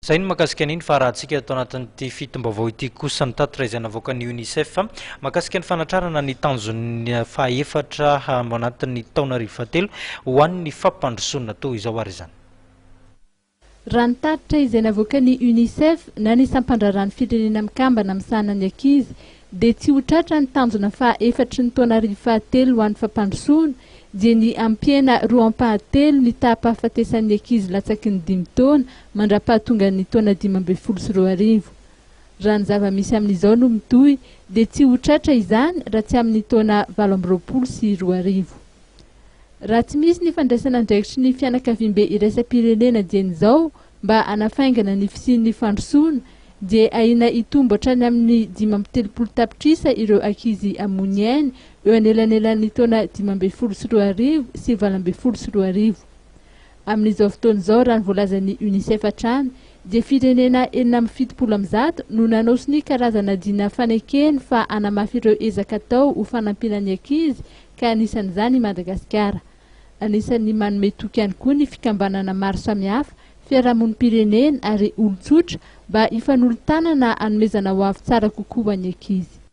Izay no mahakasika an'iny fa raha antsika ato anatin'ity fitim-baovao ity kosa ny tatitra izay navoakan'ny UNICEF mahakasika ny fanatrarana ny tanjon'ny fahaefatra ao anatin'ny taona arivo fahatelo ho an'ny fampandrosoana toa izao ary izany. Raha ny tatitra izay navoakan'ny UNICEF na ny sampandraharahan'ny Firenena Mikambana misahana ny ankizy dia tsy ho tratra ny tanjona faha efatry ny taona arivo fahatelo ho an'ny fampandrosoana dia ny hampihena roa ampahatelo ny taham-pahafatesan'ny ankizy latsaky ny dimy taona mandra-pahatongan'ny taona 2015. Raha ny zava-misy amin'izao no mitohy dia tsy ho tratra izany raha tsy amin'ny taona 2028. Raha tsy misy ny fandraisana andraikitry ny fianakaviambe iraisam-pirenena dieny izao mba hanafaingana ny fisian'ny fandrosoana dia ahiana hitombo hatrany amin'ny 35 tapitrisa ireo ankizy hamoy ny ainy eo anelanelan'ny taona 2015 sy 2018. Amin'izao fotoana izao, raha ny voalazan'ny Unicef hatrany, dia firenena 176 no nanao sonia karazana dina fanekeny fa hanamafy ireo ezaka atao ho fanampiana ny ankizy ka anisan'izany i Madagasikara. Anisan'ny manome toky ihany koa ny fikambanana maro samihafa, fiarahamonim-pirenena ary olon-tsotra mba hifanolo-tanana hanomezana hoavy tsara kokoa ho an'ny ankizy.